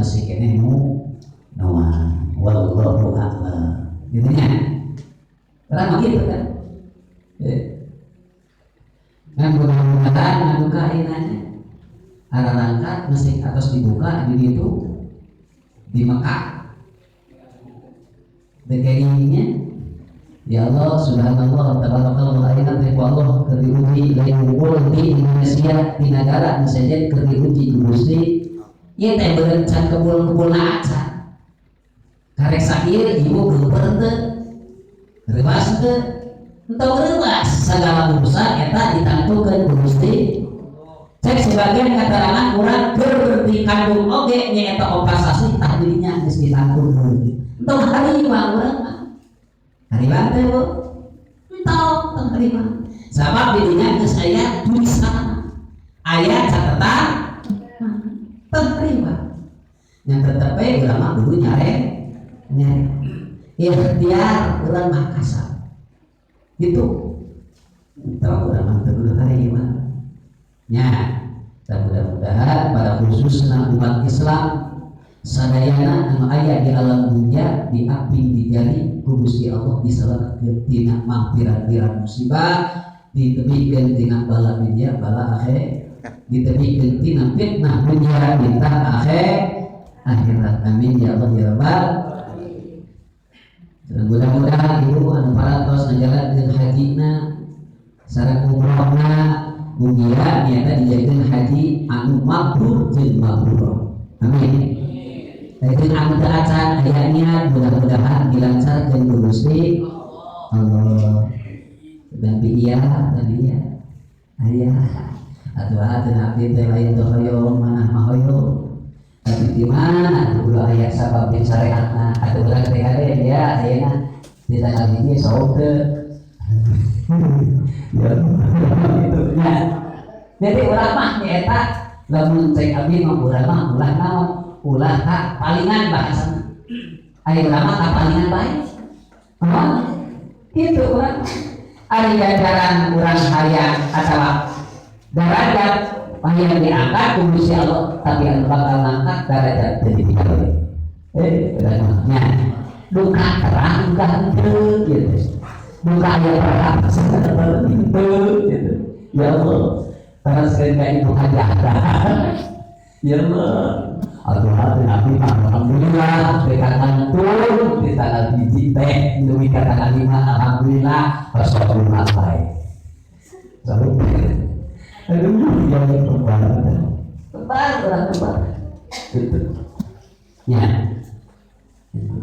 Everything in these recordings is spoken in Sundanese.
masih keneh nu noah, wallahu a'lam, gitu nya. Orang mah gitu kan. Nah, mudah-mudahan ngaduka ayeuna nya arangkat masih atas dibuka di ditu di Mekah. Dekengingnya ya Allah, subhanallah, tabarakallah, ayeuna teh ku Allah keur diuji, lain unggul di Indonesia, di negara nu sejen keur diuji ku Gusti. Ieu teh beureun can kebul-kebulna acan. Karek sakieu ibu geumpeur teu? Reuwas teu? Entong reuwas, segala urusan eta ditangtukeun ku Gusti. Cek sebagian keterangan, urang keur dikandung oge nya eta 4 sasih tah dirinya geus ditangtukeun. Entong harima urang mah. Harima teh, Bu? Entong, tong harima. Sabab di dinya geus aya tulisan. Aya catatan, tong harima. Yang tetep we urang mah kudu nyare nyare. Ikhtiar urang mah kasar. Gitu. Entong urang mah teu kudu harima. Ya, dan mudah-mudahan pada khususnya umat Islam sadayana anu aya di alam dunia diaping dijari ku Gusti Allah, diselametkeun tina mangpirang-pirang musibah, ditebihkeun tina bala dunia bala akhir, ditebihkeun tina fitnah dunia fitnah akhir akhirat. Amin ya Allah ya Rabbal. Dan mudah-mudahan ibu anu parantos ngajalankeun hajina sareng umrohna, mugia nyata dijadikan haji anu mabrur jeung mabrur. Amin. Itu anu teu acan aya niat, mudah-mudahan dilancarkeun ku Gusti Allah. Dan iya tadi ya aya atuh atuh abdi teh lain teu hoyong manah mah hoyong, tapi di mana atuh ulah aya sabab jeung syariatna atuh. Urang teh kade ya ayeuna di tanggal 1 saum teu ya gitu nya. Jadi urang mah nyaeta lamun cek abdi mah urang mah ulah naon, ulah ka palingan bahasana. Aya urang mah ka palingan bae. Oh, gitu urang. Ari ganjaran urang hayang atawa derajat hayang diangkat ku Gusti Allah, tapi anu bakal ngangkat derajat teu dipikir. Urang mah nya duka terang duka henteu gitu. Duka aya perkara henteu gitu. Ya Allah, karena sekali ka ibu hajah. Ya Allah. Aduh, hati Nabi mah alhamdulillah teh kantun di tanggal 1 teh dugi ka tanggal 5, alhamdulillah rasulullah bae. Selalu. Aduh, ya Allah, kebal. Kebal orang kebal. Gitu. Ya. Gitu.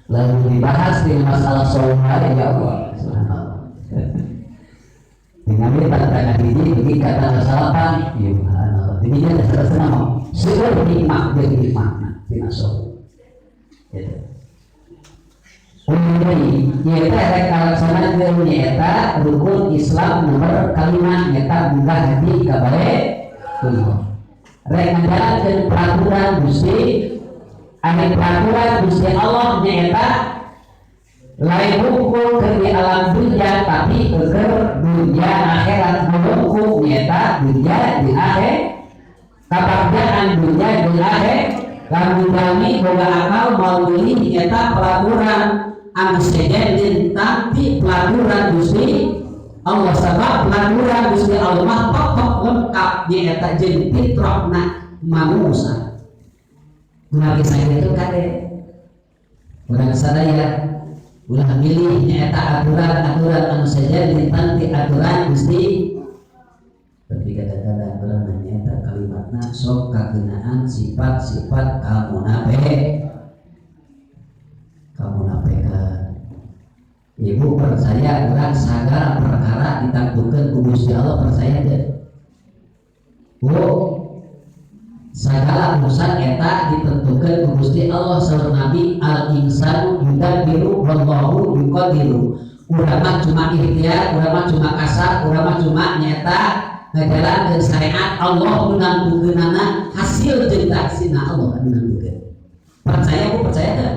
Lalu dibahas di masalah saum, ya Allah, subhanallah. Dengan tanggal 1 dugi ka tanggal 9, ya subhanallah. Jadinya dasar mau seueur nikmat jeung nikmatna tina saum. Gitu. Umumi nyaeta rek ngalaksanakeun nyaeta rukun Islam nomor kalima, nyaeta munggah haji ka Baitullah. Rek ngajalankeun peraturan Gusti, anu peraturan Gusti Allah nyaeta lain hukum keur di alam dunia, tapi keur dunia akhirat. Hukum nyaeta dunia di akhir, kabagjaan dunia di akhir. Lamun jalmi boga akal mau milih nyaeta peraturan anu sejen lintang ti peraturan Gusti Allah, sabab peraturan Gusti Allah mah pokok lengkap, nyaeta jeung fitrahna manusia. Kumaha saya itu kade urang sadaya ulah milih nyaeta aturan-aturan anu sejen lintang ti aturan Gusti. Tapi kadang-kadang urang nyaeta kalimatna sok kagenaan sifat-sifat kamunafik kamunafikan. Ibu percaya urang segala perkara ditangtukeun ku Gusti Allah, percaya teu, Bu? Segala urusan eta ditentukan ku Gusti Allah. Saur Nabi, al insanu yudabbiru wallahu yuqaddiru. Urang mah cuma ikhtiar, urang mah cuma kasar, urang mah cuma nyata ngajalankeun syariat Allah, nu nangtukeunana hasil jeung taksina Allah anu nangtukeun. Percaya, Bu? Percaya teu?